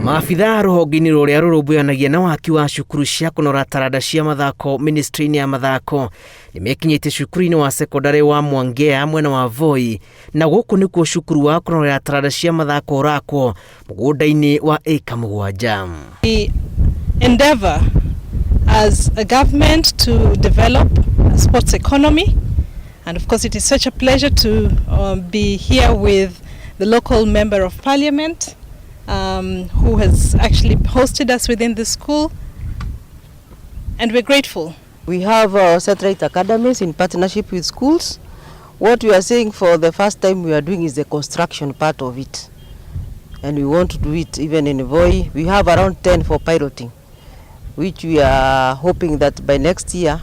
Maabithaa rũhonge-inĩ rũrĩa rũrũmbũyanagia na waki wa cukuru cia kũnora taranda cia mathako ministry-inĩ ya mathako nĩmekinyĩtie cukuru-inĩ wa sekondarĩ wa Mwangea mwena wa Voi, na gũkũ nĩkuo cukuru wa kũnorera taranda cia mathako ũrakwo mũgũnda-inĩ wa ĩka 7. We endeavor as a government to develop a sports economy, and of course it is such a pleasure to be here with the local member of parliament who has actually hosted us within the school, and we're grateful. We have satellite academies in partnership with schools. What we are saying for the first time we are doing is the construction part of it. And we want to do it even in Voi. We have around 10 for piloting, which we are hoping that by next year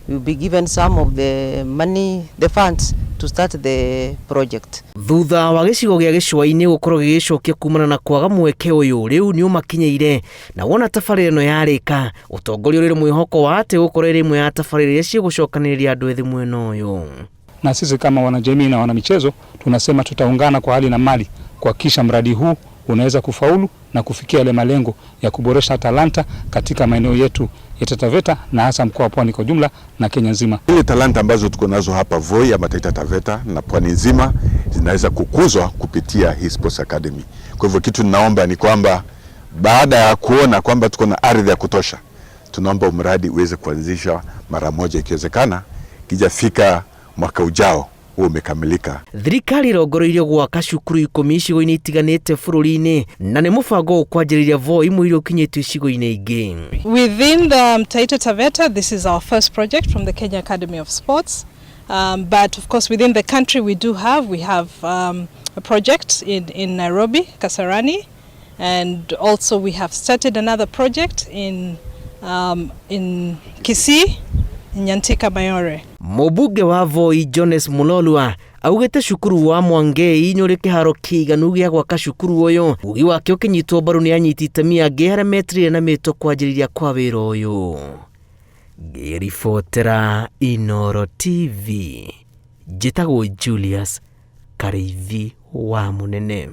we will be given some of the money, the funds to start the project. Thutha wa gĩcigo gĩa gĩcũa-inĩ gũkorwo gĩgĩcokia kumana na kwaga mweke ũyũ, rĩu nĩ ũmakinyĩire, na wona tabarĩra ĩno yarĩka, ũtongoria ũrĩ mwĩhoko wa atĩ gũkorwo ĩrĩ ĩmwe ya tabarĩra iria cigũcokanĩrĩria andũ ethĩ mwena ũyũ. Na sisi kama wanajamii na wanamichezo tunasema tutaungana kwa hali na mali kuhakikisha mradi huu unaweza kufaulu na kufikia yale malengo ya kuboresha talanta katika maeneo yetu ya Taita Taveta na hasa mkoa wa Pwani kwa jumla na Kenya nzima. Ile talanta ambazo tuko nazo hapa Voi ama Taita Taveta na Pwani nzima zinaweza kukuzwa kupitia hii Sports Academy. Kwa hivyo kitu ninaomba ni kwamba baada ya kuona kwamba tuko na ardhi ya kutosha, tunaomba mradi uweze kuanzishwa mara moja ikiwezekana, kijafika mwaka ujao huo umekamilika. Thirikari ĩrongoreirio gwaka cukuru 10 icigo-inĩ itiganĩte bũrũri-inĩ, na nĩ mũbango ũkwanjĩrĩria Voi mũira ũkinyĩtio icigo-inĩ ingĩ. Within the Taita Taveta, this is our first project from the Kenya Academy of Sports. But of course within the country we have a project in Nairobi, Kasarani, and also we have started another project in Kisii, in Nyantika Mayore. Mũmbunge wa Voi Jones Mulolwa augĩte cukuru wa Mwangei nĩ ũrĩ kĩharo kĩiganu gĩa gwaka cukuru ũyũ, ugi wake ũkĩnyitwo mbaru nĩ anyiti itemi angĩ arĩa metirire na mĩto kwanjĩrĩria kwa wĩra ũyũ. Ngĩribotera Inooro TV, njĩtagwo Julius Karĩithi wa Mũnene.